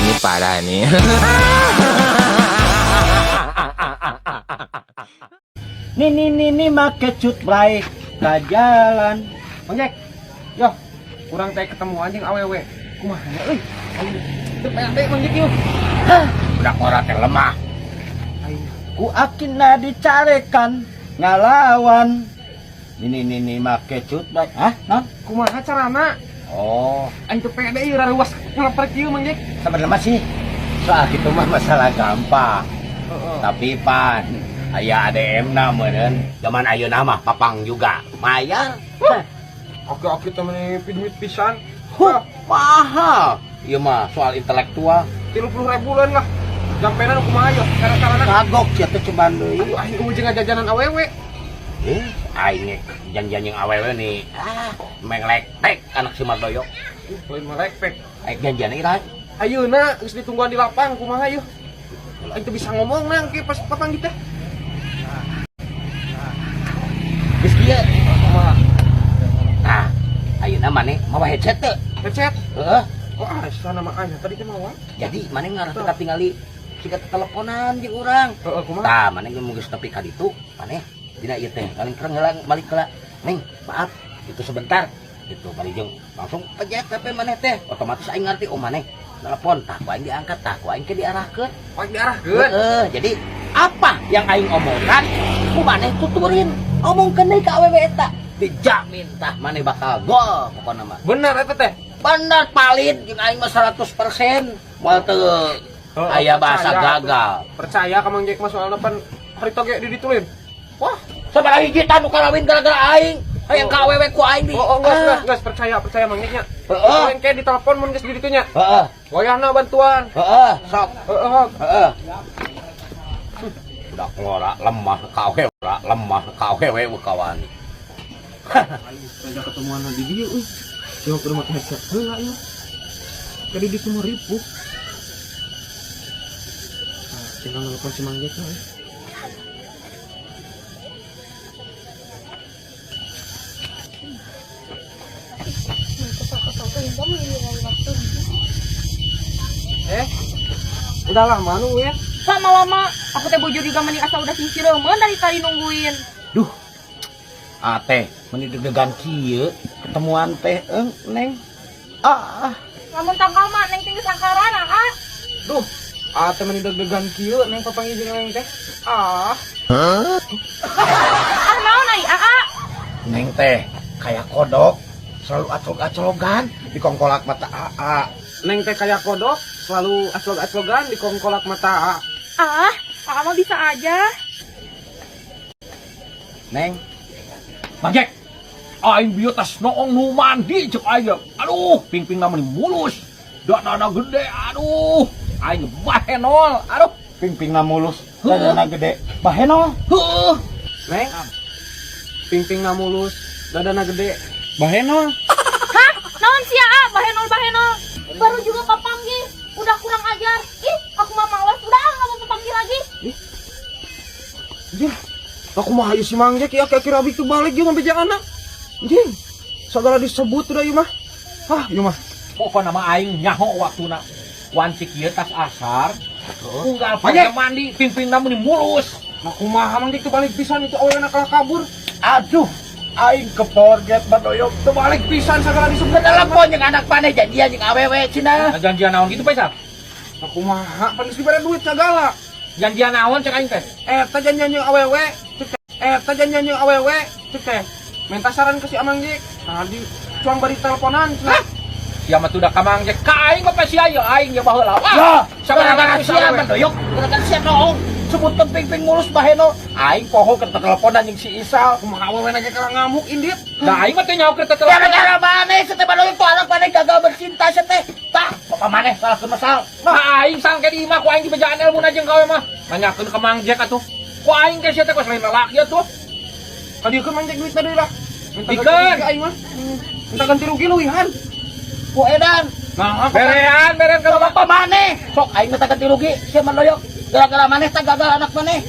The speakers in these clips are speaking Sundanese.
Ini parah nih. Nini nini make cut bray ka jalan. Mang Jack. Yo, kurang teh ketemu anjing awewe. Kumaha nya euy? Aing teu pede Mang Jack yeuh. Budak ngora teh lemah. Aing Ku akina dicarekan ngalawan. Nini nini make cut bray. Hah? Non? Kumaha carana? Oh, Aing teu pede ieu raruas ngeleper kieu Mang Jack. Sebenarnya sih soal gitu mah masalah gampang. Heeh. Tapi pan aya ADM na meureun. Zaman ayeuna mah papang juga. Mayar. Hah, Oke-oke teh meni duit pisan. Huh, mahal. Ieu mah soal intelektual. 30 ribuan lah. Jampenan kumaha yo cara-carana? Kagok sia teh cobaan deui. Aduh, aing eueuh jeung jajanan awewe. Eh, aing janjian jeung awewe nih. Ah, menglektek anak si Mardoyo. Lain merekpek. Aing janjian ira. Ayeuna geus ditungguan di lapang kumaha yeuh? Aing teu bisa ngomong nang ki pas papanggih teh. Geus kieu. Kumaha? Nah, ayeuna maneh mawa headset teu? Headset. Heeh. Oh, asa nama aya tadi teh mawa. Jadi maneh ngarah teu katingali siga teleponan jeung urang. Heeh, kumaha? Tah, maneh mun geus tepi ka ditu, maneh dina ieu teh kalingkereng heula balik heula. Neng, maaf, itu sebentar. Gitu balik jeung langsung pejet HP maneh teh. Otomatis aing ngarti oh maneh telepon, tah ku aing diangkat, tah ku aing ke diarahkeun. Oh, aing diarahkeun. Heeh, jadi apa yang aing omongkan ku maneh tuturin. Omongkeun deui ka awewe eta. Dijamin tah maneh bakal gol pokona mah. Bener eta teh. Bener valid jeung aing mah 100% moal teu aya bahasa percaya. Gagal. Percaya ka Mang Jack mah soalna pan harita ge diditulin. Wah, Sabaraha hiji tah nu kawin gara-gara aing. Hayang ka awewe ku aing di. Oh, oh geus geus geus percaya percaya Mang Jack nya. Heeh. Aing ke ditelepon mun geus di ditu nya. Heeh. Wayahna bantuan. Heeh, sok. Heeh. Heeh. Budak ngora lemah ka awewe, lemah ka awewe kawani. Aing ketemuan di dieu euy. Yo kudu make headset heula ieu. Jadi di semua ribu. Nah, tinggal nelpon si Mang Jack lah. Eh, udah lama nungguin. Lama-lama, aku teh bujur juga mending asa udah singsiremeun dari tadi nungguin. Duh. Ate, meni deg-degan kieu ketemuan teh eng neng. Ah, Lamun tangkal mah neng tinggi sangkaran ah. Duh, ate meni deg-degan kieu neng papanggih jeung neng teh. Ah, Ah naon ai aa? Neng teh kayak kodok selalu aclog-aclogan di kongkolak mata AA. Neng teh kayak kodok, selalu aclog-aclogan di kongkolak mata AA. Ah, aa mah bisa aja. Neng, Mang Jack. Aing bieu tas noong nu mandi cek aing. Aduh, pingping meni mulus. Dadana gede, aduh. Aing bahenol, aduh. Pingpingna mulus, dadana gede. Bahenol. Heuh. Neng, pingpingna mulus, dadana gede. Bahenol. Hah? Naon sia ah? Bahenol bahenol. Baru juga papanggih, udah kurang ajar. Ih, aku mah males. Udah ah, nggak mau papanggih lagi. Anjir, aku mah hayu si Mang Jack ya aki-aki rabi tuh balik jeung sampai anak. Anjing, segala disebut udah ieu mah. Hah, ieu mah. Pokokna mah aing nyaho waktuna. Wanci kieu tas asar. Unggal Mang Jack. poe mandi pingpingna meni mulus. Nah, kumaha Mang Jack tuh balik pisan itu awewe kalah kabur. Aduh, aing keporget badoyok. Tuh balik pisan segala disebut. Telepon jeung anak maneh janjian jeung awewe cenah. Nah, janjian naon gitu Faisal? Nah, kumaha pan geus dibere duit segala. Janjian naon cek aing teh? Eta janjian jeung awewe, cek teh. Eta janjian jeung awewe, cek teh. Minta saran ke si Amang Jack. Nah, di cuang bari teleponan cenah. Sia mah tuh da ka Mang Jack. Ka aing mah pasti aya aing ya baheula. Wah, Lah, sabaraha gara-gara ratus sia awewe. badoyok, gara-gara sia noong. Sebut pingping mulus bahenol. Aing poho keur teleponan jeung si Isal. Kumaha awewe ge kalah ngamuk indit. Da aing mah teh nyaho keur teh telepon. Gara-gara maneh sia teh badoyok tuh anak maneh gagal bercinta sia teh. Tah, bapak maneh salah ke masal. Nah, aing sangke di imah ku aing dibejaan ilmu jeung kawe mah. Nanyakeun ka Mang Jack atuh. Ku aing teh sia teh kos lain lalaki atuh. Kadieukeun Mang Jack duit tadi lah. Minta ganti Dikeun. rugi aing mah. Minta ganti rugi leuwihan. Ku edan. Nah, apa? Berean, berean Kalau kalau bapak maneh, sok aing minta ganti rugi, sia mandoyok. Gara-gara maneh teh gagal anak maneh.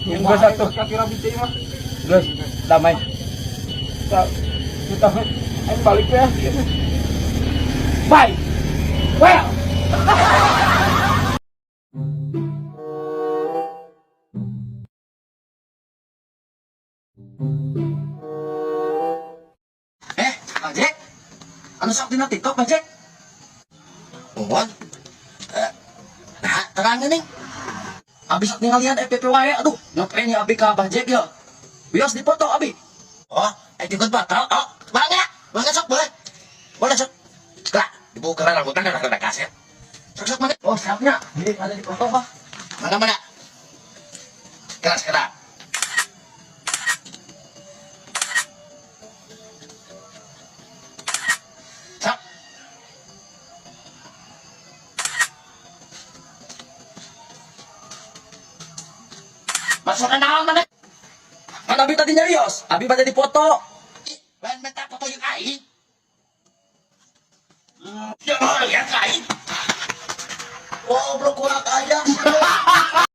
Enggak satu kaki rabi teh mah. Geus, damai. Kita aing balik ya. Bye. Well. Eh, Bang Jack. Anu sok dina TikTok, Bang Jack? Muhun. Eh, nah, terang ini. Abi sok ningalian FPP wae, aduh, ngapain ya abi ka Bang Jack ya? Wios dipoto abi. Oh, eh ikut batal. Oh, bangga. Bangga sok boleh. Boleh sok. Lah, dibuka rambutan kan ada kaset. Sok sok mana? Oh, siapnya. Ini ada dipoto kok. Mana mana? Keras keras. Sok. Masuk ke naon mana? Kan Abi tadi nyarios, Abi pada dipoto. Ih, lain minta foto jeung aing. Ya, lihat aing. Goblok kurang aja.